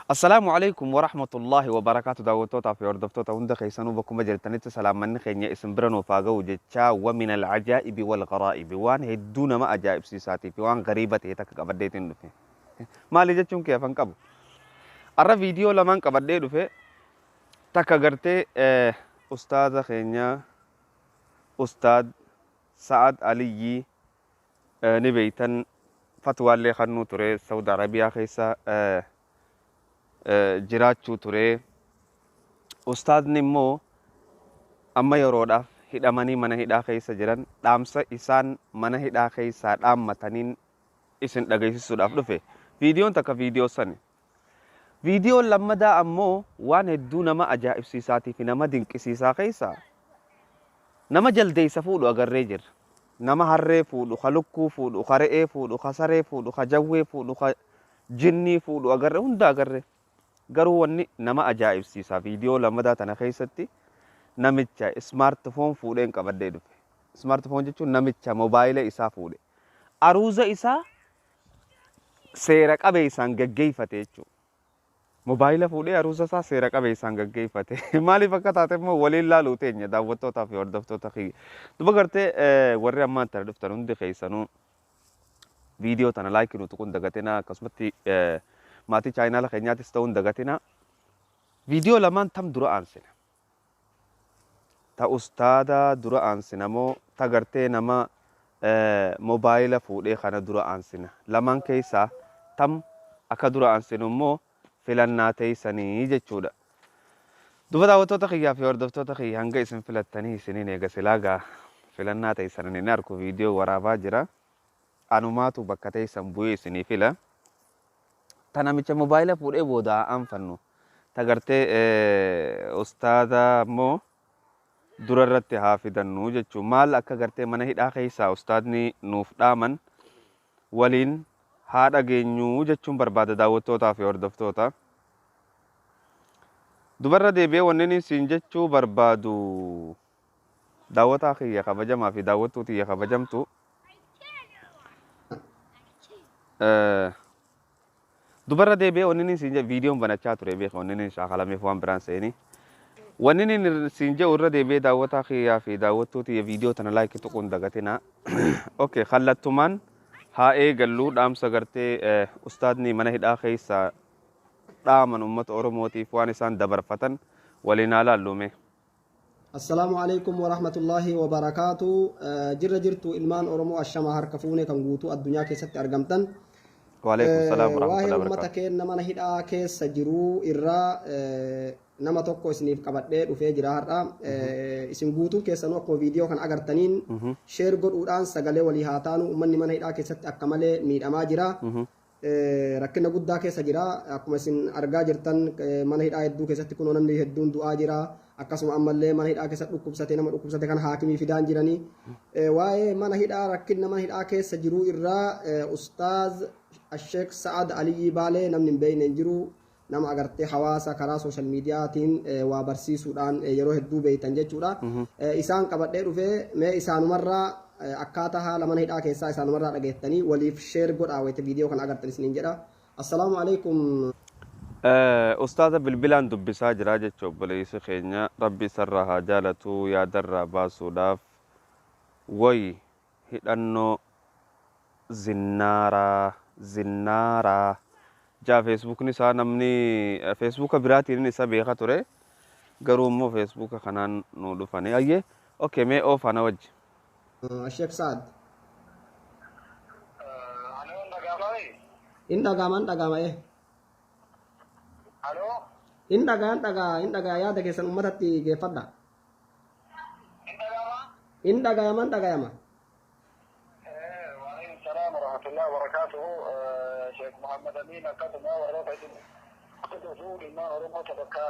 Assalaamu Aleykum Warahmatullaahi Wabarakaatu Daawwattootaa fi hordoftoota hunda keessanuu bakkuma jirtanitti salaammanni keenya isin bira nuuf haa ga'u jechaa wa minal ajaa'ibi wal garaa'ibi waan hedduu nama ajaa'ibsiisaatii fi waan gariiba ta'e takka qabadheetiin dhufe. Maali jechuun kee afan qabu. Arra viidiyoo lamaan qabadhee dhufe takka gartee ustaaza keenya ustaad Sa'ad Aliyyii ni beeytan fatwaallee kannuu ture Saudi Arabiyaa keessa jiraachuu ture. Ustaazni immoo amma yeroodhaaf hidhamanii mana hidhaa keessa jiran dhaamsa isaan mana hidhaa keessaa dhaammataniin isin dhageessisuudhaaf dhufe. Viidiyoon takka viidiyoo sani. Viidiyoon lammadaa ammoo waan hedduu nama ajaa'ibsiisaatii fi nama dinqisiisaa keessaa nama jaldeessa fuudhu agarree jirra. Nama harree fuudhu, ka lukkuu fuudhu, ka re'ee fuudhu, ka saree fuudhu, ka jawwee fuudhu, ka jinnii fuudhu agarre hunda agarre. Garuu wanni nama ajaa'ibsiisaa viidiyoo lammadaa tana keessatti namicha smartphone fuudheen qabadhee dhufe. Smartphone jechuun namicha mobaayila isaa fuudhe. Aruuza isaa seera qabeessaan gaggeeffate jechuudha. Mobaayila fuudhee aruuza isaa seera qabeessaan gaggeeffate. Maaliif akka taate immoo waliin laaluu teenya daawwattootaa fi hordoftoota kiyya. Duba gartee warri ammaan tana dhuftan hundi keessanuu viidiyoo tana laayikii nu tuquun dagatinaa akkasumatti maatii chaayinaala keenyaatis ta'uun dagatinaa. Viidiyoo lamaan tam dura aansina. Ta ustaadaa dura aansina moo ta gartee nama mobaayila fuudhee kana dura aansina? Lamaan keessaa tam akka dura aansinu immoo filannaa teessanii jechuudha. Duba daawwattoota kiyyaa fi hordoftoota kiyya hanga isin filattanii isiniin eega silaa gaa filannaa teessan hin arku viidiyoo waraabaa jira. Anumaatu bakka teessan bu'ee isinii fila. Ta namicha mobaayila fuudhee booda haa aanfannu. Ta gartee ustaaza immoo dura irratti haa fidannu jechuu. Maal akka gartee mana hidhaa keessaa ustaadni nuuf dhaaman waliin haa dhageenyu jechuun barbaada daawwattootaa fi hordoftoota. Dubarra deebi'ee wanni siin jechuu barbaadu daawwataa kiyya kabajamaa fi daawwattuu tiyya kabajamtu Dubarra deebi'ee wanni inni siin jedhu viidiyoon banachaa ture beeka wanni inni shaakalameef waan biraan seeni. Wanni inni siin jedhu irra deebi'ee daawwataa kiyyaa fi daawwattuu tiyya viidiyoo tana laayikii tuquun dagatina. Okay, kallattumaan haa eegallu dhaamsa gartee ustaadni mana hidhaa keessa dhaaman uummata Oromootiif waan isaan dabarfatan waliin haa laallu mee. Assalaamu alaikum warahmatullaahi wabarakaatu. Jirra jirtu ilmaan Oromoo ashama harka fuune kan guutuu addunyaa keessatti argamtan. Waalaikum salaam Waa'ee warahmatullahi uummata wabarakatuh. keenya mana hidhaa keessa jiruu irraa nama tokko isiniif qabadhee dhufee jira har'a. Isin guutuun keessanuu akkuma viidiyoo kana agartaniin sheer godhuudhaan sagalee walii haa taanu uummanni mana hidhaa keessatti akka malee miidhamaa jira. Rakkina guddaa keessa jira. Akkuma isin argaa jirtan mana hidhaa hedduu keessatti kunoo namni hedduun du'aa jira. Akkasuma ammallee mana hidhaa keessa dhukkubsate nama dhukkubsate kana haakimii fidaan jiranii. Waa'ee mana hidhaa rakkina mana hidhaa keessa jiruu irraa Ustaaz Asheek Sa'ad Aliyyii Baalee namni hin beekne hin jiru. Nama agartee hawaasa karaa sooshaal miidiyaatiin waa barsiisuudhaan yeroo hedduu beektan jechuudha. Isaan qabadhee dhufee mee isaanumarraa akkaataa haala mana hidhaa keessaa isaanumarraa dhageettanii waliif sheer godhaa wayita viidiyoo kana agartan isiniin jedha. Assalaamu alaikum. Ustaaza bilbilaan dubbisaa jira jecha obboleessi keenya rabbi isarraa haa jaalatu yaadarraa baasuudhaaf woyi hidhannoo zinnaaraa zinnaaraa jaa feesbuukni isaa namni feesbuuka biraatiin isa beeka ture garuu immoo feesbuuka kanaan nu dhufani ayyee okay mee oofaa na wajji. Sheek Saad. Aloo dhaga'amaa? In dhaga'ama in dhaga'ama eh. Aloo In dhaga'a in dhaga'a in dhaga'a yaada keessan uummatatti geeffadha. hin dhaga'amaa? In dhaga'ama in dhaga'ama. Waalaikum salaam warahmatullahi wabarakatuhu. Sheekh Muhammad Amin akkasuma warroota isin dhufuu ilmaan Oromoo sadarkaa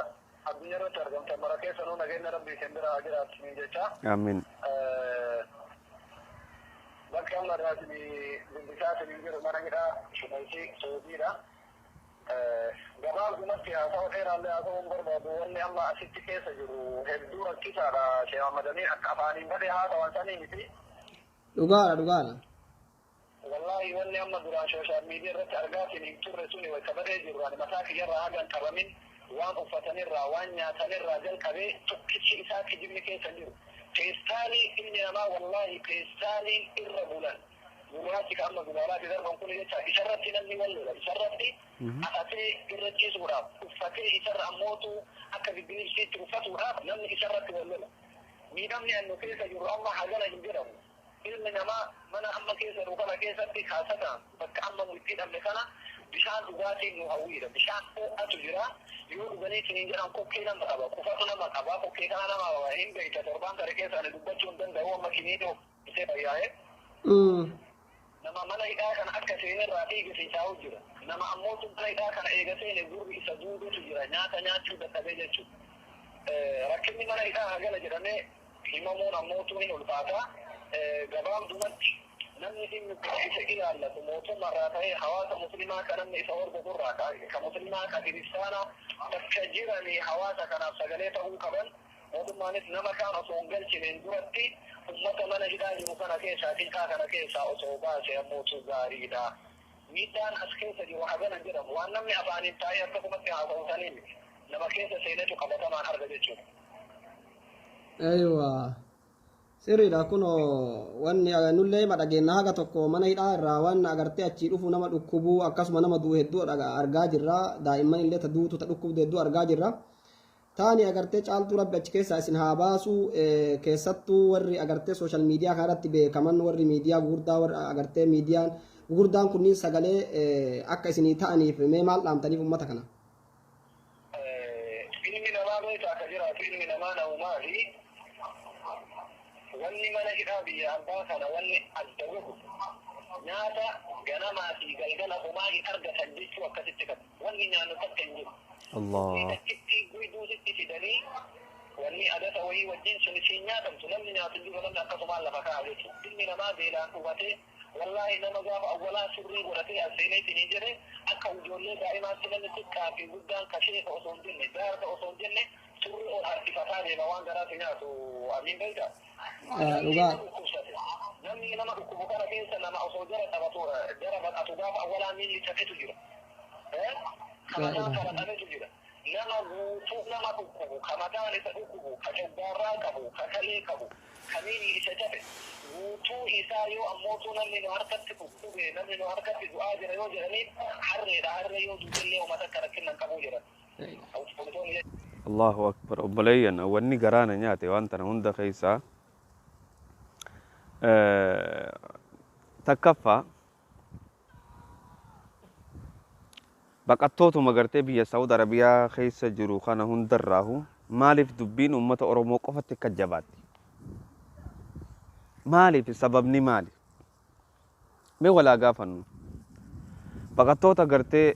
addunyaa irratti argamtan mara keessanuu nageenya rabbii isin bira haa jiraatu jecha. Amiin. Bakka amma irraa isin dubbisaa isin jiru mana hidhaa Shumaysii Suudiidha. Gabaabumatti haasawaa dheeraallee haasawuu hin barbaadu. Wanni amma asitti keessa jiru hedduu rakkisaadha. Sheekh Muhammad Amin akka afaaniin badee haasawan sanii miti. Dhugaadha dhugaadha. Wallaahi wanni amma duraan social media irratti argaatiin hin turre suni wayta badee jirru ani mataa kiyyarraa haga hin qabamin waan uffatanirraa waan nyaatanirraa jalqabee tokkichi isaa kijibni keessa hin jiru. Feestaalii ilmi namaa wallaahi feestaaliin irra bulan gurraachi ka amma zubaalaati darban kuni jecha isarratti namni wal lola isarratti afatee irra ciisuudhaaf uffatee isarra ammootu akka bibbiibsiitti uffatuudhaaf namni isarratti wal lola. Miidhamni an nu keessa jirru amma hagana hin jedhamu. Ilmi namaa mana amma keessa jiru kana keessatti kaasataan bakka amma nu itti hidhamne kana bishaan dhugaatiin nu hawwiidha. Bishaan ho'atu jira. Yoo dhuganii isiniin jedhan kokkee nama qaba. Qufatu nama qaba. Kokkee kana nama qaba. Hin beekta torbaan tare keessa ani dubbachuu hin danda'u amma kiniinii of fayyaa'e. Nama mana hidhaa kana akka seenerraa dhiiga fincaa'u jira. Nama ammoo mana hidhaa kana eega seene gurri isa duudutu jira. Nyaata nyaachuu dadhabee jechuudha. Rakkinni mana hidhaa hagana jedhamee himamuun ammootuu hin ulfaata. Gabaabdumatti namni dhimmi kun isa ilaallatu mootummaarraa ta'ee hawaasa muslimaa ka namni isa hordofurraa ka muslimaa ka kiristaanaa bakka jiranii hawaasa kanaaf sagalee ta'uu qaban mootummaanis nama kaan osoo hin galchineen duratti ummata mana hidhaa jiru kana keessaa cinqaa kana keessaa osoo baase ammootu gaariidha. Miidhaan as keessa jiru hagana hin jedhamu. Waan namni afaaniin taa'ee akkasumatti haasa'u sanii miti. Nama keessa seenetu qabatamaan arga jechuudha. Aywa. Sirriidha kunoo wanni nullee hima dhageenna haga tokko mana hidhaa irraa waan agartee achii dhufu nama dhukkubuu akkasuma nama du'u hedduu argaa jirra daa'imman illee ta duutu ta dhukkubdu hedduu argaa jirra. Taani agartee caaltuu rabbi achi keessaa isin haa baasu keessattuu warri agartee social media kanarratti beekaman warri miidiyaa gugurdaa warri agartee miidiyaan gugurdaan kunniin sagalee akka isinii ta'aniif mee maal dhaamtaniif ummata kana? Ilmi namaa beektaa akka jiraatu ilmi namaa namumaa fi wanni mana hidhaa biyya ambaa kana wanni adda godhu nyaata ganamaa fi galgala homaa hin argatan jechuu akkasitti qabu. Wanni nyaannu takka hin jiru. Allah. Takkitti guyduusitti fidanii wanni adata wayii wajjin sun isiin nyaatamtu namni nyaatu hin jiru namni akkasumaan lafa kaa'a jechuudha. Ilmi namaa beelaan dhumatee Wallaahi nama gaafa awwalaa surrii godhatee as seenee isiniin jedhe akka ijoollee daa'imaatti namni xiqqaa fi guddaan ka sheeka osoo hin jenne jaarsa osoo hin jenne surrii ol harkifataa deema waan garaa si nyaatu amiin beektaa. Ah, dhugaa. Namni dhukkubsate namni nama dhukkubu kana keessa nama osoo jara taphatu jara baqatu gaafa awwalaa miilli cafetu jira. Eh? Ka mataan falaxametu jira. Nama guutuu nama dhukkubu, ka mataan isa dhukkubu, ka coggaarraa qabu, ka kalee qabu, ka miilli isa cabe, guutuu isaa yoo ammootuu namni nu harkatti dhukkube, namni nu harkatti du'aa jira yoo jedhaniin harreedha, harree yoo duutellee homa takka rakkinna hin qabu jedhan. Poolisoonni Allahu akbar obboleeyyan wanni garaa na nyaate waan tana hunda keessaa takkaffaa Baqattootuma gartee biyya Saud Arabiyaa keessa jiru kana hundarraahu maaliif dubbiin ummata Oromoo qofatti akka jabaatti? Maaliif sababni maali? Mee walaa gaafannu. Baqattoota gartee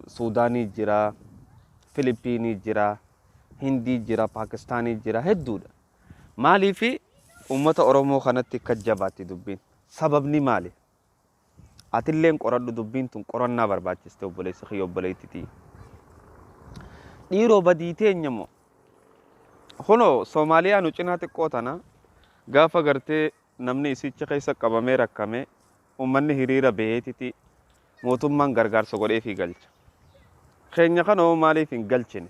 Suudaanii jira, Filipiinii jira, Hindii jira, Paakistaanii jira hedduudha. Maaliif ummata Oromoo kanatti akka jabaatti dubbiin? Sababni maali? Atilleen qoradhu dubbiin tun qorannaa barbaachiste obboleessa kiyya obboleetti tiyya. Dhiiroo badii teenya moo? Kunoo Soomaaliyaa nu cinaa xiqqoo tana gaafa gartee namni isicha keessa qabamee rakkame ummanni hiriira baheetiti mootummaan gargaarsa godheefii galcha. Keenya kana hoo maaliif hin galchine?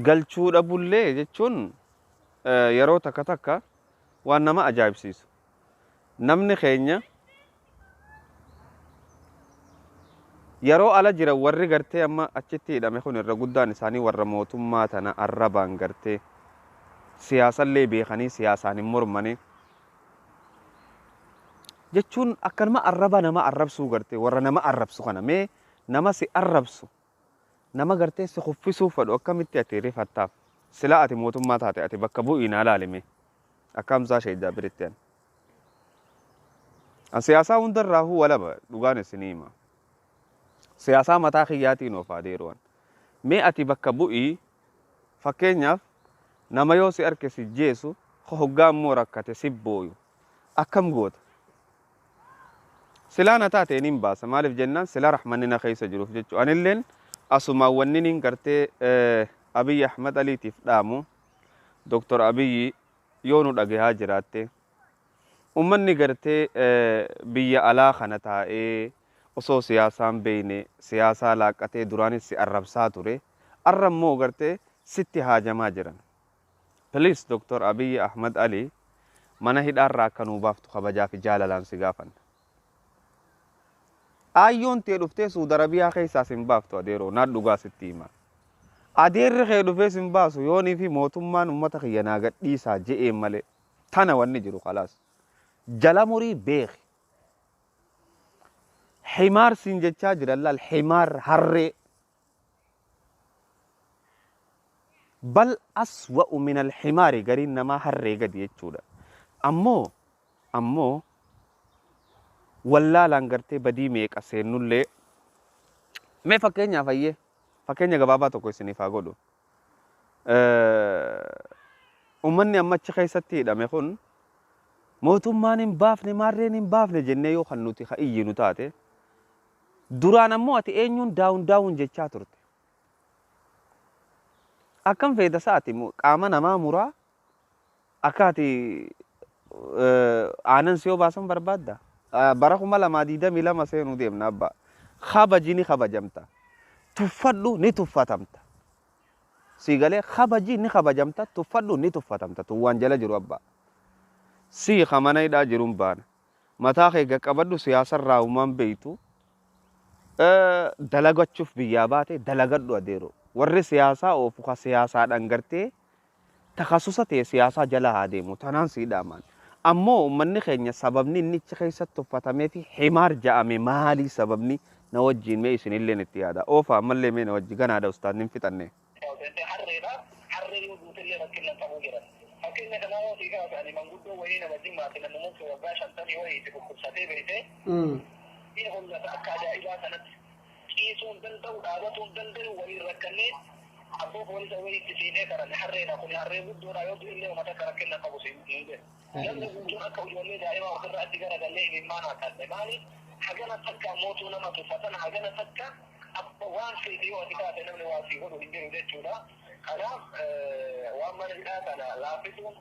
Galchuu dhabullee jechuun yeroo takka takka waan nama ajaa'ibsiisu. Namni keenya yeroo ala jiran warri gartee amma achitti hidhame kun irra guddaan isaanii warra mootummaa tana arrabaan gartee siyaasallee beekanii siyaasaan hin mormanii jechuun akkanuma arraba nama arrabsuu gartee warra nama arrabsu kana mee nama si arrabsu Nama gartee si kuffisuu fedhu akkamitti ati rifattaaf? Silaa ati mootummaa taate ati bakka bu'ii naa laali mee. Akka Hamzaa Sheek Jaabiritti ani. An siyaasaa hundarraahuu walaba dhugaan isinii hima. Siyaasaa mataa kiyyaatiin oofaa deeru an. Mee ati bakka bu'ii fakkeenyaaf nama yoo si arke si jeesu hoggaa immoo rakkate si booyu akkam goota? Silaa na taate inin baasa maalif jennaan sila rahmanni na keessa jiruuf jechu anilleen asumaan wanninin gartee Abiy Ahmad Aliitiif dhaamu Dr. Abiyyi yoo nu dhagahaa jiraatte, ummanni gartee biyya alaa kana taa'ee osoo siyaasaan beeyne siyaasaa laaqqatee duraanis si arrabsaa ture, arra immoo gartee sitti haajamaa jiran. Please Dr. Abiyyi Ahmad Ali, mana hidhaarraa akka nuu baaftu kabajaa fi jaalalaan si gaafanna. Aayyoon tee dhuftee Suudi Arabiyaa keessaa sin baaftu, adeeroo, naan dhugaa sitti hima. Adeerri kee dhufee sin baasu yoonii fi mootummaan ummata kiyya naa gadhiisaa je'een malee. Tana wanni jiru kalaas. Jala murii beeki. Himaar siin jechaa jiran, laal, himaar, harree. Bal aswa'u min alhimaari, gariin namaa harree gadi jechuudha. Ammoo wallaalaan gartee badii meeqa seennullee, mee fakkeenyaaf, ayyee, fakkeenya gabaabaa tokko isiniif haa godhu. Ummanni amma achi keessatti hidhame kun mootummaan hin baafne, maarreen hin baafne jennee yoo kan nuti ka iyyinu taate, duraan ammoo ati eenyuun down down jechaa turte? Akkam feeta sa'ati qaama namaa muraa akka ati aanan si obaasan barbaadda? Bara 2022 seenuu deemna, abbaa. Kabaji, ni kabajamta. Tuffadhu, ni tuffatamta. Sii galee? Kabaji, ni kabajamta. Tuffadhu, ni tuffatamta. Tun waan jala jiru, abbaa. Sii ka mana hidhaa jiruun baana. Mataa kee gaqqabadhu, siyaasarraa uumaan beeytu. Dalagachuuf biyyaa baate, dalagadhu, adeero. Warri siyaasaa oofu ka siyaasaadhaan gartee takasusa ta'e siyaasaa jala haa deemu. Tanaan sii dhaamaan. Ammoo uummanni keenya sababni inni achi keessatti tuffatamee fi himaar ja'ame maalii sababni? Na wajjin mee isinilleen itti yaada. Oofa ammallee mee na wajji ganaadha, ustaadni hin fixanne. Harreedha. Harree yoo duutellee rakkina qabuu jedhan. Fakkeenya kanaa yoo sii kaase, ani manguddoo wayii nama Jimmaati, namni waggaa 50 wayiiti dhukkubsatee beekee inni hollata akka ajaa'ibaa sanatti ciisuu hin danda'u, dhaabatuu hin danda'u, waliin rakkannee abboo poolisa wayiitti siinee kadhanne. Harreedha kun, harree guddoodha, yoo du'ellee uummata akka rakkina qabu siin hin jedhe. Namni guutuun akka ijoollee daa'imaa ofirra achi garagallee imimmaan haqanne. Maaliif hagana takka mootuu nama tuffatan, hagana takka abba waan feete yoo ati taate namni waa sii godhu hin jiru jechuudha. Kanaaf waan mana hidhaa kana laaffisuun,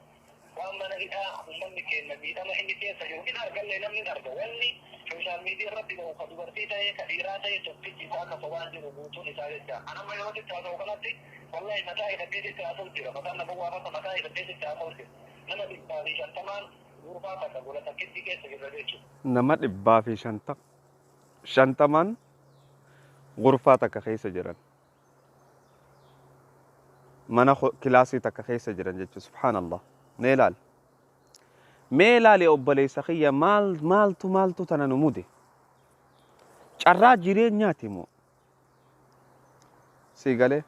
waan mana hidhaa uummanni keenya miidhama inni keessa jiru hin argallee, namni hin arga. Wanni social media irratti bahu ka dubartii ta'ee ka dhiiraa ta'e tokkichi isaa akka sobaan jiru guutuun isaa jecha. An amma yeroo sitti haasa'u kanatti, wallahi, mataa hidhadhee sitti haasa'u jira. Mataan nama waafata mataa hidhadhee sitti haasa'u jira. Nama 150n gurbaa takka gola takkitti keessa jirra jechuudha. Nama 150n gurfaa takka keessa jiran. Mana kilaasii takka keessa jiran jechuudha. Subhaanallah. Mee ilaali. Mee ilaali, obboleessa kiyya, maal maaltu maaltu tana nu mude? Carraa jireenyaati moo? Sii galee?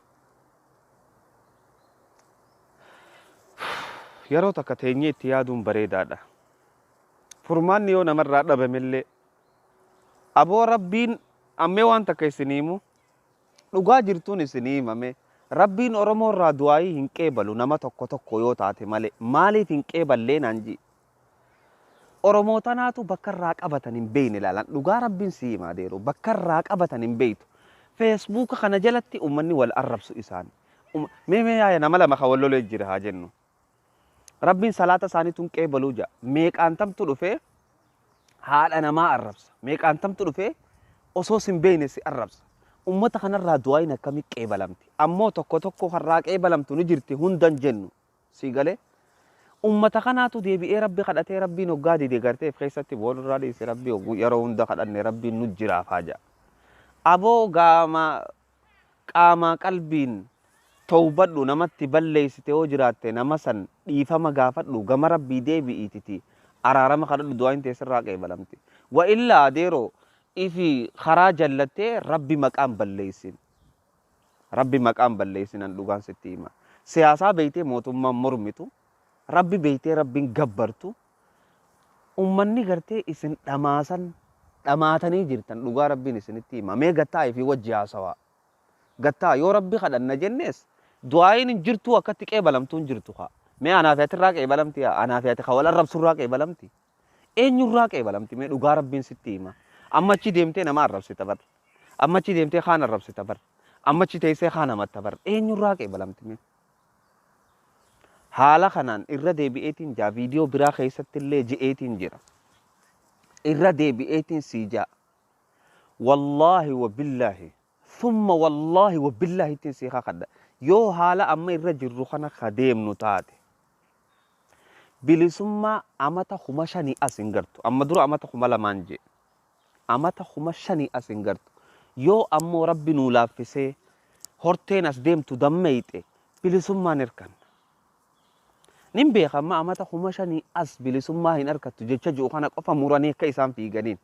Yeroo takka teenyee itti yaaduun bareedaadha. Furmaanni yoo namarraa dhabamellee, aboo, Rabbiin ammee waan takka isinii himu, dhugaa jirtuun isinii himame, Rabbiin Oromoo irraa du'aayii hin qeebalu nama tokko tokko yoo taate malee. Maaliif hin qeeballee naan ji? Oromoo tanaatu bakka irraa qabatan hin beekne ilaalan. Dhugaa Rabbiin si hima, adeero, bakka irraa qabatan hin beektu. Feesbuuka kana jalatti uummanni wal arrabsu isaan. Mee mee yaaya, nama lama ka wal lolee jira haa jennu. Rabbiin salaata isaanii tun qeebaluu ja'a. Meeqaan tamtu dhufee haadha namaa arrabsa? Meeqaan tamtu dhufee osoo sin beekne si arrabsa? Ummata kanarraa du'aayin akkamii qeebalamti? Ammoo tokko tokko harraa qeebalamtu ni jirti, hundan jennu. Sii galee? Ummata kanaatu deebi'ee Rabbi kadhatee, Rabbiin hoggaa dide gartee if keessatti boonurraa dhiise, Rabbi yeroo hunda kadhanne Rabbiin nu jiraaf haa ja'a. Aboo, gaama qaamaa qalbiin towbadhu, namatti balleessite yoo jiraatte nama san dhiifama gaafadhu, gama Rabbii deebi'iititi araarama kadhadhu, du'aayin teessirraa qeebalamti. Wa illaa, adeeroo, ifi karaa jallattee Rabbi maqaan balleessin. Rabbi maqaan balleessinan, dhugaan sitti hima. Siyaasaa beeytee mootummaan mormitu, Rabbi beeytee Rabbiin gabbartu, ummanni gartee isin dhamaasan dhamaatanii jirtan, dhugaa Rabbiin isinitti hima. Mee gattaa fi wajji haasawaa. Gattaa yoo Rabbi kadhanna jennees du'aayin hin jirtuu, akkatti qeebalamtuu hin jirtu kaa. Mee anaa fi atirraa qeebalamti yaa? Anaa fi ati ka wal arrabsurraa qeebalamti? Eenyurraa qeebalamti mee, dhugaa Rabbiin sitti hima? Amma achi deemtee nama arrabsita bar. Amma achi deemtee kaan arrabsita bar. Amma achi teessee kaan hamatta bar. Eenyurraa qeebalamti mee? Haala kanaan irra deebi'eetiin jaa, viidiyoo biraa keessatti illee ji'eetiin jira. Irra deebi'eetiin sii jaa. Wallaahi wa billaahi. Thumma wallaahi wa billaahi ittiin sii kakadha. Yoo haala amma irra jirru kana ka deemnu taate, bilisummaa amata 5000 as hin gartu. Amma dura amata 2000n jee. Amata 5000 as hin gartu. Yoo ammoo Rabbi nuu laaffisee horteen as deemtu dammeeyxe, bilisummaan hirkanna. Nin beeka, amma amata 5000 as bilisummaa hin argattu jecha ji'u kana qofa muranii akka isaan fiiganiin.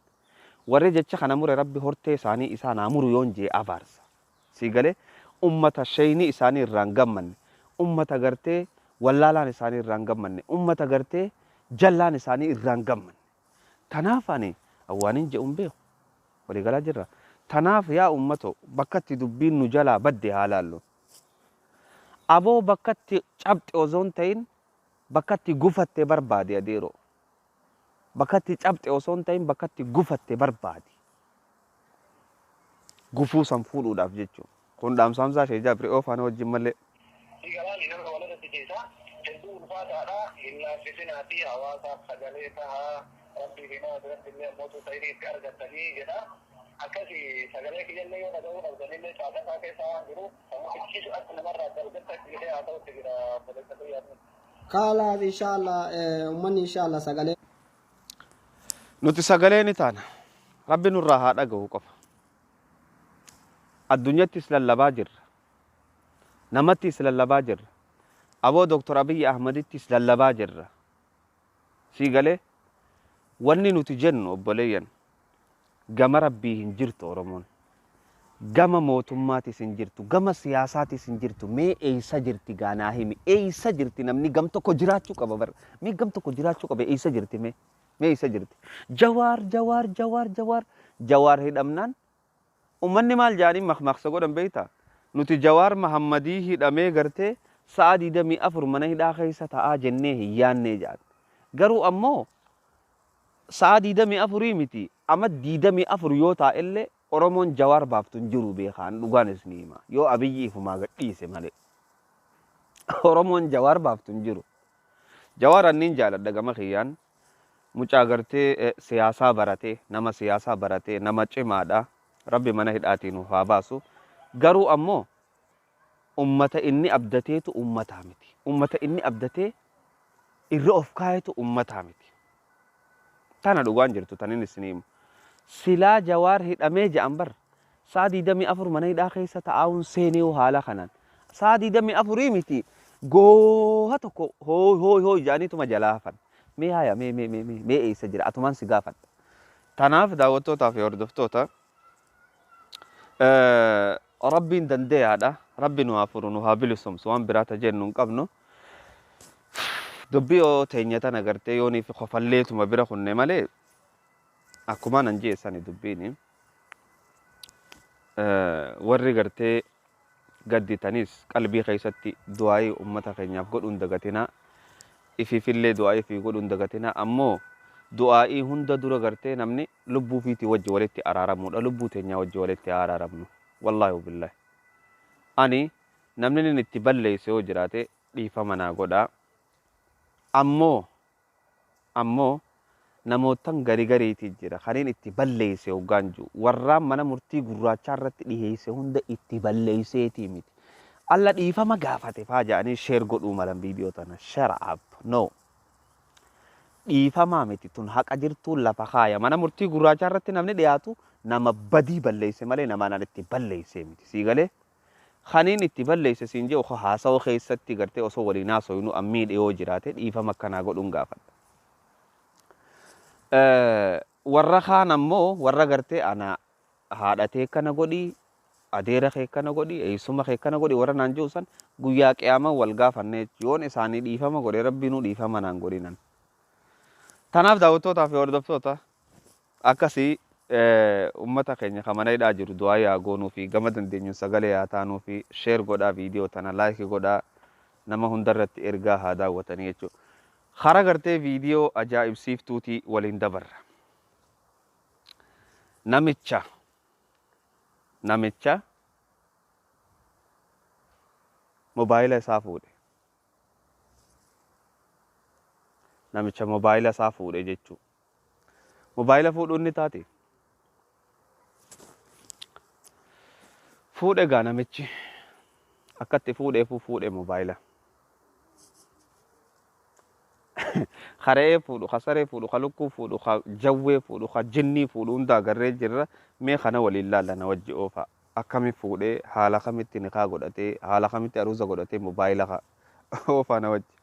Warri jecha kana mure, Rabbi hortee isaanii isaan haa muru yoon jee abaarsa. Sii galee? Ummata sheyni isaanii irraa hin gammanne, ummata gartee wallaalaan isaanii irraa hin gammanne, ummata gartee jallaan isaanii irraa hin gammanne. Tanaaf ani waanin je'u hin beeku. Walii galaa jirra. Tanaaf yaa ummatoo, bakka itti dubbiin nu jalaa badde haa laallu. Aboo, bakka itti cabxe osoo hin ta'in bakka itti gufatte barbaadi, adeeroo. Bakka itti cabxe osoo hin ta'in bakka itti gufatte barbaadi. Gufuu san fuudhuudhaaf jechuudha. Kun dhaamsa Hamzaa Sheek Jaabir Oofaana wajjin malee. Galaani nama walirratti keessa hedduu ulfaataadha. Hin laaffisinaatii hawaasaaf sagalee tahaa, Rabbii fi nama biratti illee ammootu khayrii itti argattanii jedha. Akkasi sagalee kiyyallee yoo dhaga'uu dhabdanillee, caaqasaa keessa waan jiruuf sammuu akka namarraa dalgatti akka jedhee haa ta'utti jira, obboleessa kiyyaafni. Kaalaas inshallah, ummanni inshallah sagalee. Nuti sagalee ni taana. Rabbi nurraa haa dhaga'u qofa. Addunyattis lallabaa jirra. Namattis lallabaa jirra. Aboo, Dr. Abiyyi Ahmadittis lallabaa jirra. Sii galee? Wanni nuti jennu, obboleeyyan, gama Rabbii hin jirtu Oromoon. Gama mootummaatis hin jirtu. Gama siyaasaatis hin jirtu. Mee eessa jirti gaanaa himi? Eessa jirti? Namni gam tokko jiraachuu qaba bara. Mee gam tokko jiraachuu qaba, eessa jirti mee? Mee eessa jirti? Jawaar, Jawaar, Jawaar, Jawaar. Jawaar hidhamnaan ummanni maal jedhanii makmaaksa godhan beektaa? Nuti Jawaar Mahammadii hidhamee gartee sa'a 24 mana hidhaa keessa ta'aa jennee hin yaannee jedhan. Garuu ammoo sa'a 24 miti, ama 24 yoo taa'ellee Oromoon Jawaar baaftu hin jiru, beekaan dhugaan isinii hima. Yoo Abiyyi ifumaa gadhiise malee. Oromoon Jawaar baaftu hin jiru. Jawaar anniin jaaladha gama kiyyaan. Mucaa gartee siyaasaa baratee, nama siyaasaa baratee, nama cimaadha. Rabbi mana hidhaatii nuuf haa baasu. Garuu ammoo ummata inni abdateetu ummataa miti. Ummata inni abdatee irra of kaayetu ummataa miti. Tana dhugaan jirtu tanin isinii himu. Silaa Jawaar hidhamee jedhan bar sa'a 24 mana hidhaa keessa taa'uun seenee haala kanaan. Sa'a 24 miti, gooha tokko hooy hooy hooy jedhaniituma jalaa hafan. Mee haya, mee mee mee mee mee eessa jira, atumaan si gaafadha. Tanaaf daawwattootaa fi hordoftoota, Rabbiin dandeeyaadha. Rabbi nu haa furu, nu haa bilisomsu, waan biraa ta jennu hin qabnu. Dubbii yoo teenya tana gartee yoonii fi kofalleetuma bira kunne malee, akkumaan an jee sani dubbiini. Warri gartee gadditanis qalbii keessatti du'aayii ummata keenyaaf godhuun dagatinaa. Ifiifillee du'aayii fi godhuun dagatinaa. Ammoo du'aayii hunda dura gartee namni lubbuu fiitii wajji walitti araaramuudha. Lubbuu teenyaa wajji walitti haa araaramnu. Wallaahi wabillaahi. Ani namni inni itti balleesse yoo jiraate dhiifama naa godhaa. Ammoo namootan gari gariiti jira kaniin itti balleesse hoggaan jiru. Warraan mana murtii gurraachaa irratti dhiheesse hunda itti balleesseetii miti. Alla dhiifama gaafate faa jedhanii share godhuu malan viidiyoo tana. Shut up. No. Dhiifamaa miti, tun haqa jirtuun lafa kaaya. Mana murtii gurraachaa irratti namni dhiyaatu nama badii balleesse malee nama naan itti balleessee miti. Sii galee? Kaniin itti balleesse siin jedhu haasawa keessatti gartee osoo waliin haasoynu ammiidhe yoo jiraate dhiifama akkanaa godhuun gaafadha. Warra kaan ammoo, warra gartee ana haadha tee kana godhii, adeera kee kana godhii, eessuma kee kana godhii warra naan jiru san guyyaa qiyaamaa wal gaafanne, yoon isaanii dhiifama godhe Rabbiinuu dhiifama naan godhinan. Tanaaf daawwattootaa fi hordoftoota, akkasii ummata keenya kan mana hidhaa jiru du'aa yaa goonuu fi gama dandeenyuun sagalee haa taanuu fi share godhaa, viidiyoo tana like godhaa, nama hundarratti ergaa haa daawwatanii jechuudha. Kara gartee viidiyoo ajaa'ibsiiftuutii waliin dabarra. Namicha mobaayila isaa fuudhe. Namicha mobaayila isaa fuudhe jechuu. Mobaayila fuudhuun ni taati. Fuudhe gaa namichi akkatti fuudheefuu fuudhe mobaayila. Ka re'ee fuudhu, ka saree fuudhu, ka lukkuu fuudhu, ka jawwee fuudhu, ka jinnii fuudhu hunda agarree jirra. Mee kana waliin laalla na wajji oofaa. Akkami fuudhee, haala kamitti nikaa godhatee, haala kamitti aruuza godhatee mobaayila ka oofaa na wajji.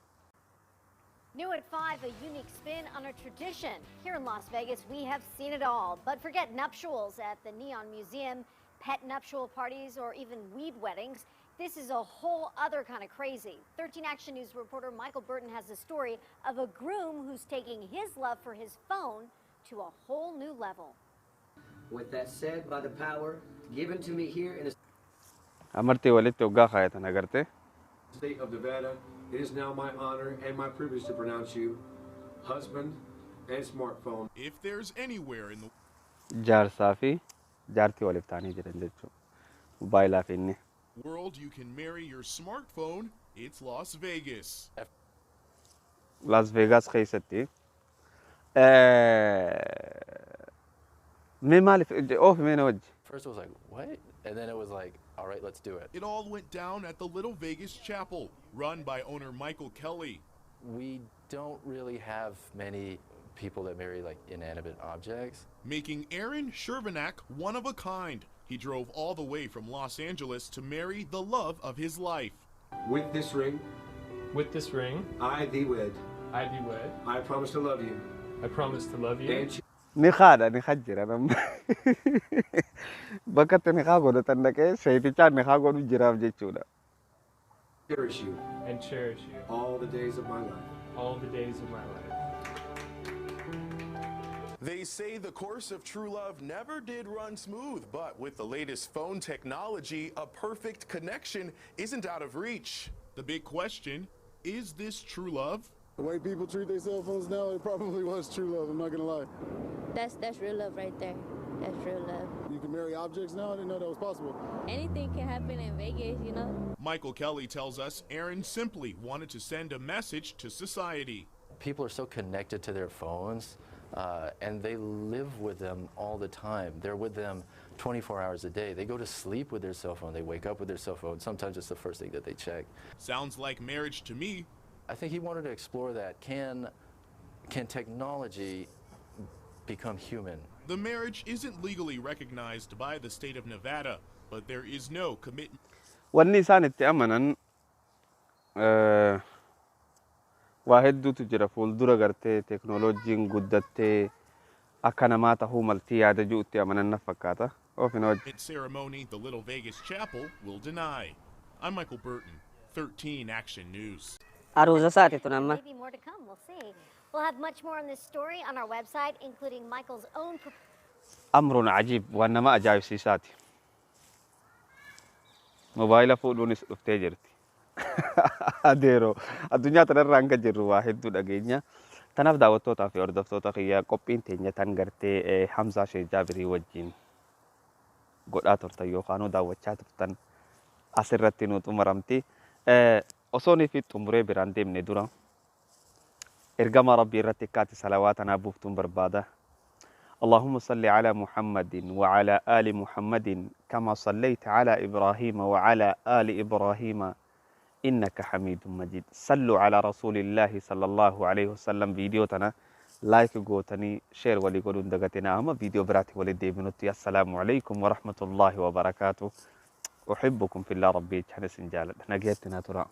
New at 5, a unique spin on a tradition. Here in Las Vegas, we have seen it all. But forget nuptials at the Neon Museum, pet nuptial parties, or even weed weddings. This is a whole other kind of crazy. 13 Action News reporter Michael Burton has the story of a groom who's taking his love for his phone to a whole new level. With that said, by the power given to me here in the Amartii walitti hoggaa kaayatan agartee. State of Nevada, it is now my honor and my privilege to pronounce you husband and smartphone. If there's anywhere in the Jaarsaa fi jaartii waliif ta'anii jiran jechuudha. Mobaayilaa fi inni. World you can marry your smartphone, it's Las Vegas. Las Vegas keessatti. Mee maaliif oofi mee na wajji? First it was like, "What?" And then it was like, "All right, let's do it." It all went down at the Little Vegas Chapel, run by owner Michael Kelly. We don't really have many people that marry, like, inanimate objects. Making Aaron Chervenak one of a kind. He drove all the way from Los Angeles to marry the love of his life. With this ring, With this ring, I thee wed. I thee wed. I promise to love you I promise to love you and Ni haadha ni jira namni. Bakka itti nikaa godhatan dhaqee seetichaan nikaa godhu jiraaf jechuudha. Cherish you and cherish you all the days of my life. All the days of my life. They say the course of true love never did run smooth, but with the latest phone technology, a perfect connection isn't out of reach. The big question: is this true love? The way people treat their cell phones now, it probably was true love. I'm not gonna lie. That's real love right there. That's real love. You can marry objects now. I didn't know that was possible. Anything can happen in Vegas. Michael Kelly tells us Aaron simply wanted to send a message to society. People are so connected to their phones, and they live with them all the time. They're with them 24 hours a day. They go to sleep with their cell phone. They wake up with their cell phone. Sometimes it's the first thing that they check. Sounds like marriage to me. I think he wanted to explore that. Can technology become human? The marriage isn't legally recognized by the state of Nevada, but there is no commitment Wanni isaan itti amanan waa hedduutu jira. Fuuldura gartee teeknooloojiin guddattee akka namaa tahuu maltii yaada jiru itti amanan na fakkaata. Oofina wajji. Ceremony the Little Vegas Chapel will deny. I'm Michael Burton, 13 Action News. Aruuza isaati tun amma. Maybe more to come. We'll see. We'll have much more on this story on our website, including Michael's own Amrun ajiib, waan nama ajaa'ibsiisaati. Mobaayila fuudhuunis dhuftee jirti. Adeeroo, addunyaa tanarra hanga jirru waa hedduu dhageenya. Tanaaf daawwattootaa fi hordoftoota kiyyaa, qophiin teenya tan gartee Hamzaa Sheek Jaabirii wajjin godhaa turtan yookaan daawwachaa turtan asirratti nu xumuramti. Osoo fi xumuree biraan deemne dura ergama Rabbii irratti akkaati salawaata naa buuftuun barbaada. اللهم صل على محمد وعلى آل محمد كما صليت على إبراهيم وعلى آل إبراهيم إنك حميد مجيد. صلوا على رسول الله صلى الله عليه وسلم. فيديو تنا like gootanii share walii godhuun dagatina. Amma viidiyoo biraatti walitti deebinutti, السلام عليكم ورحمة الله وبركاته. أحبكم في الله. ربي isin jaaladha. Nagayatti naa tura.